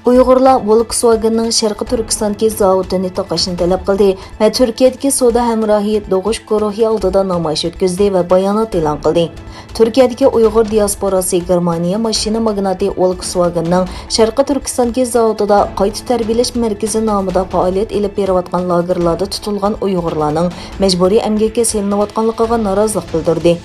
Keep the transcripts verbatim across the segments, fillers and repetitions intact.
ئۇيغۇرلار ۋولكسۋاگېننىڭ شەرقىي تۈركىستاندىكى زاۋۇتىنى تاقاشنى تەلەپ قىلدى ۋە تۈركىيەدىكى سودا ھەمراھى دوغۇش گۇرۇھى ئالدىدا نامايىش ئۆتكۈزدى ۋە بايانات ئېلان قىلدى. تۈركىيەدىكى ئۇيغۇر دىياسپوراسى گېرمانىيە ماشىنا ماگناتى ۋولكسۋاگېننىڭ شەرقىي تۈركىستاندىكى زاۋۇتىدا قايتا تەربىيەلەش مەركىزى نامىدا پائالىيەت ئېلىپ بېرىۋاتقان لاگېرلاردا تۇتۇلغان ئۇيغۇرلارنىڭ مەجبۇرىي ئەمگەككە سېلىنىۋاتقانلىقىغا نارازىلىق بىلدۈردى.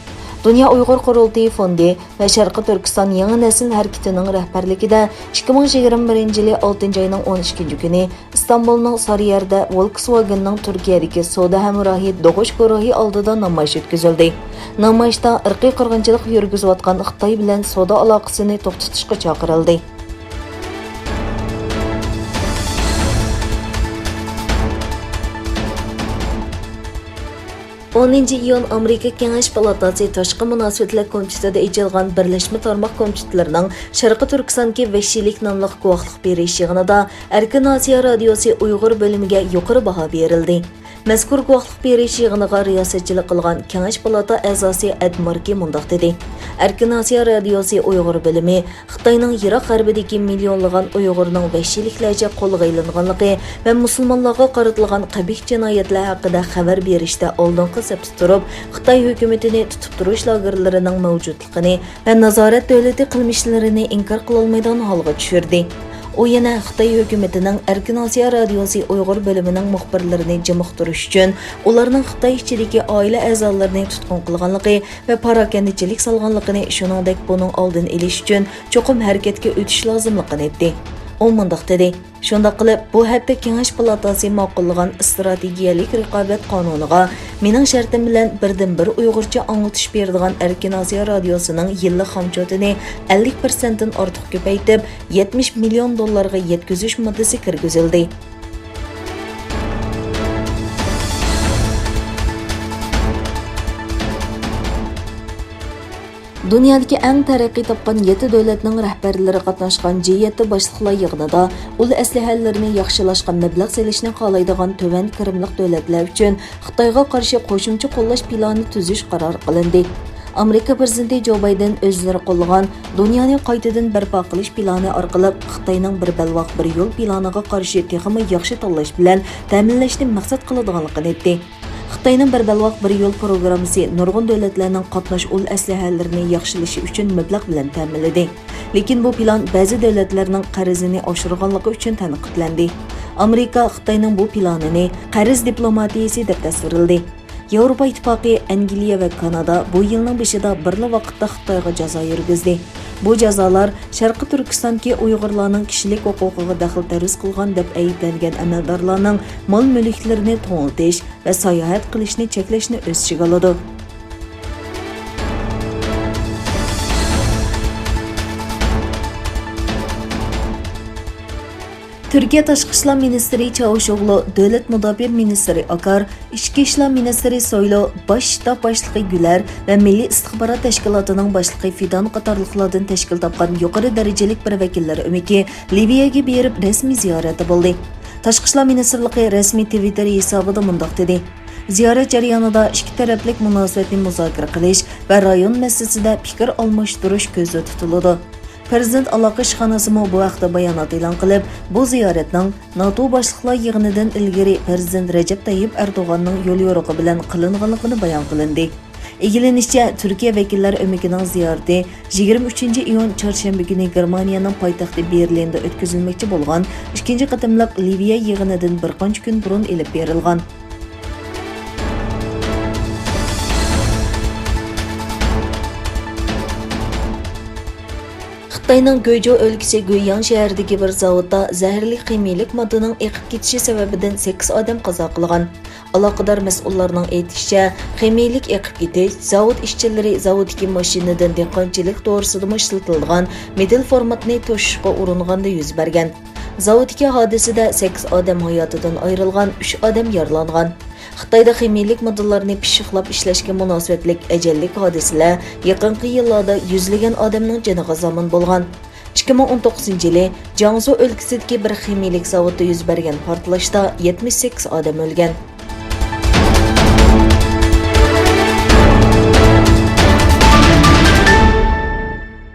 دۇنيا ئۇيغۇر قۇرۇلتىيى فوندى ۋە شەرقىي تۈركىستان يېڭى نەسىل ھەرىكىتىنىڭ رەھبەرلىكىدە ئىككى مىڭ يىگىرمە بىرىنچى يىلى ئالتىنچى ئاينىڭ ئون ئىككىنچى كۈنى ئىستانبۇلنىڭ سارىيەردە ۋولكسۋاگېننىڭ تۈركىيەدىكى سودا ھەمراھى دوغۇش گۇرۇھى ئالدىدا نامايىش ئۆتكۈزۈلدى. نامايىشتا ئىرقىي قىرغىنچىلىق يۈرگۈزۈۋاتقان خىتاي بىلەن سودا ئالاقىسىنى توختىتىشقا چاقىرىلدى. ئونىنچى ئىيۇن ئامېرىكا كېڭەش پالاتاسى تاشقى مۇناسىۋەتلەر كومىتېتىدا ئېچىلغان بىرلەشمە تارماق كومىتېتلىرىنىڭ شەرقىي تۈركىستاندىكى ۋەھشىيلىك ناملىق گۇۋاھلىق بېرىش يىغىنىدا ئەركىن ئاسىيا رادىيوسى ئۇيغۇر بۆلۈمىگە يۇقىرى باھا بېرىلدى. مەزكۇر گۇۋاھلىق بېرىش يىغىنىغا رىياسەتچىلىك قىلغان كېڭەش پالاتا ئەزاسى ئەد ماركى مۇنداق دېدى: ئەركىن ئاسىيا رادىيوسى ئۇيغۇر بۆلۈمى خىتاينىڭ يىراق غەربىدىكى مىليونلىغان ئۇيغۇرنىڭ ۋەھشىيلىكلەرچە قولغا ئېلىنغانلىقى ۋە مۇسۇلمانلارغا قارىتىلغان قەبىھ جىنايەتلەر ھەققىدە خەۋەر بېرىشتە ئالدىنقى سەپتە تۇرۇپ، خىتاي ھۆكۈمىتىنى تۇتۇپ تۇرۇش لاگېرلىرىنىڭ مەۋجۇتلۇقىنى ۋە نازارەت دۆلىتى قىلمىشلىرىنى ئىنكار قىلالمايدىغان ھالغا چۈشۈردى. ئۇ يەنە خىتاي ھۆكۈمىتىنىڭ ئەركىن ئاسىيا رادىيوسى ئۇيغۇر بۆلۈمىنىڭ مۇخبىرلىرىنى جىمىقتۇرۇش ئۈچۈن ئۇلارنىڭ خىتاي ئىچىدىكى ئائىلە ئەزالىرىنى تۇتقۇن قىلغانلىقى ۋە پاراكەندىچىلىك سالغانلىقىنى، شۇنىڭدەك بۇنىڭ ئالدىنى ئېلىش ئۈچۈن چوقۇم ھەرىكەتكە ئۆتۈش لازىملىقىنى ئېيتتى. ئۇ مۇنداق دېدى: شۇنداق قىلىپ، بۇ ھەپتە كېڭەش پالاتاسى ماقۇللىغان ئىستراتېگىيەلىك رىقابەت قانۇنىغا مېنىڭ شەرتىم بىلەن بىردىنبىر ئۇيغۇرچە ئاڭلىتىش بېرىدىغان ئەركىن ئاسىيا رادىيوسىنىڭ يىللىق خامچوتىنى ئەللىك پىرسەنتتىن ئارتۇق كۆپەيتىپ، يەتمىش مىليون دوللارغا يەتكۈزۈش ماددىسى كىرگۈزۈلدى. دۇنيادىكى ئەڭ تەرەققىي تاپقان يەتتە دۆلەتنىڭ رەھبەرلىرى قاتناشقان جى يەتتە باشلىقلار يىغىنىدا ئۇل ئەسلىھەلىرىنى ياخشىلاشقا مەبلەغ سېلىشنى خالايدىغان تۆۋەن كىرىملىق دۆلەتلەر ئۈچۈن خىتايغا قارشى قوشۇمچە قوللاش پىلانى تۈزۈش قارار قىلىندى. ئامېرىكا پىرېزىدېنتى جو بايدېن ئۆزلىرى قوللىغان دۇنيانى قايتىدىن بەرپا قىلىش پىلانى ئارقىلىق خىتاينىڭ بىر بەلباغ بىر يول پىلانىغا قارشى تېخىمۇ ياخشى تاللاش بىلەن تەمىنلەشنى مەقسەت قىلىدىغانلىقىنى ئېيتتى. خىتاينىڭ بىر بەلباغ بىر يول پروگراممىسى نۇرغۇن دۆلەتلەرنىڭ قاتناش ئۇل ئەسلىھەلىرىنى ياخشىلىشى ئۈچۈن مەبلەغ بىلەن تەمىنلىدى. لېكىن بۇ پىلان بەزى دۆلەتلەرنىڭ قەرزىنى ئاشۇرغانلىقى ئۈچۈن تەنقىدلەندى. ئامېرىكا خىتاينىڭ بۇ پىلانىنى قەرز دىپلوماتىيىسى دەپ تەسۋىرلىدى. ياۋروپا ئىتتىپاقى، ئەنگلىيە ۋە كانادا بۇ يىلنىڭ بېشىدا بىرلا ۋاقىتتا خىتايغا جازا يۈرگۈزدى. بۇ جازالار شەرقىي تۈركىستاندىكى ئۇيغۇرلارنىڭ كىشىلىك ھوقۇقىغا دەخلى تەرۇز قىلغان دەپ ئەيىبلەنگەن ئەمەلدارلارنىڭ مال-مۈلۈكلىرىنى توڭلىتىش ۋە ساياھەت قىلىشنى چەكلەشنى ئۆز ئىچىگە ئالىدۇ. تۈركىيە تاشقى ئىشلار مىنىستىرى چاۋۇشئوغلۇ، دۆلەت مۇداپىئە مىنىستىرى ئاكار، ئىچكى ئىشلار مىنىستىرى سويلۇ، باش شتاب باشلىقى گۈلەر ۋە مىللىي ئىستىخبارات تەشكىلاتىنىڭ باشلىقى فىدان قاتارلىقلاردىن تەشكىل تاپقان يۇقىرى دەرىجىلىك بىر ۋەكىللەر ئۆمىكى لىۋىيەگە بېرىپ رەسمىي زىيارەتتە بولدى. تاشقى ئىشلار مىنىستىرلىقى رەسمىي تىۋىتتېر ھېسابىدا مۇنداق دېدى: زىيارەت جەريانىدا ئىككى تەرەپلىك مۇناسىۋەتنى مۇزاكىرە قىلىش ۋە رايون مەسىلىسىدە پىكىر ئالماشتۇرۇش كۆزدە تۇتۇلىدۇ. پىرېزىدېنت ئالاقە ئىشخانىسىمۇ بۇ ھەقتە بايانات ئېلان قىلىپ، بۇ زىيارەتنىڭ ناتو باشلىقلار يىغىنىدىن ئىلگىرى پىرېزىدېنت رەجەپ تەييىپ ئەردوغاننىڭ يوليورۇقى بىلەن قىلىنغانلىقىنى بايان قىلىندى. ئىگىلىنىشىچە، تۈركىيە ۋەكىللەر ئۆمىكىنىڭ زىيارىتى يىگىرمە ئۈچىنچى ئىيۇن چارشەنبە كۈنى گېرمانىيەنىڭ پايتەختى بېرلىندا ئۆتكۈزۈلمەكچى بولغان ئىككىنچى قېتىملىق لىۋىيە يىغىنىدىن بىر قانچە كۈن بۇرۇن ئېلىپ بېرىلغان. خىتاينىڭ گۇيجۇ ئۆلكىسى گۇيياڭ شەھىرىدىكى بىر زاۋۇتتا زەھەرلىك خىمىيىلىك ماددىنىڭ ئېقىپ كېتىشى سەۋەبىدىن سەككىز ئادەم قازا قىلغان. ئالاقىدار مەسئۇللارنىڭ ئېيتىشىچە، خىمىيىلىك ئېقىپ كېتىش زاۋۇت ئىشچىلىرى زاۋۇتتىكى ماشىنىدىن دېھقانچىلىق توغرىسىدىمۇ ئىشلىتىلىدىغان مېتىل فورماتنى توشۇشقا ئۇرۇنغاندا يۈز بەرگەن. زاۋۇتتىكى ھادىسىدە سەككىز ئادەم ھاياتىدىن ئايرىلغان، ئۈچ ئادەم يارىلانغان. خىتايدا خىمىيىلىك ماددىلارنى پىششىقلاپ ئىشلەشكە مۇناسىۋەتلىك ئەجەللىك ھادىسىلەر يېقىنقى يىللاردا يۈزلىگەن ئادەمنىڭ جېنىغا زامىن بولغان. ئىككى مىڭ ئون توققۇزىنچى يىلى جياڭسۇ ئۆلكىسىدىكى بىر خىمىيىلىك زاۋۇتتا يۈز بەرگەن پارتلاشتا يەتمىش سەككىز ئادەم ئۆلگەن.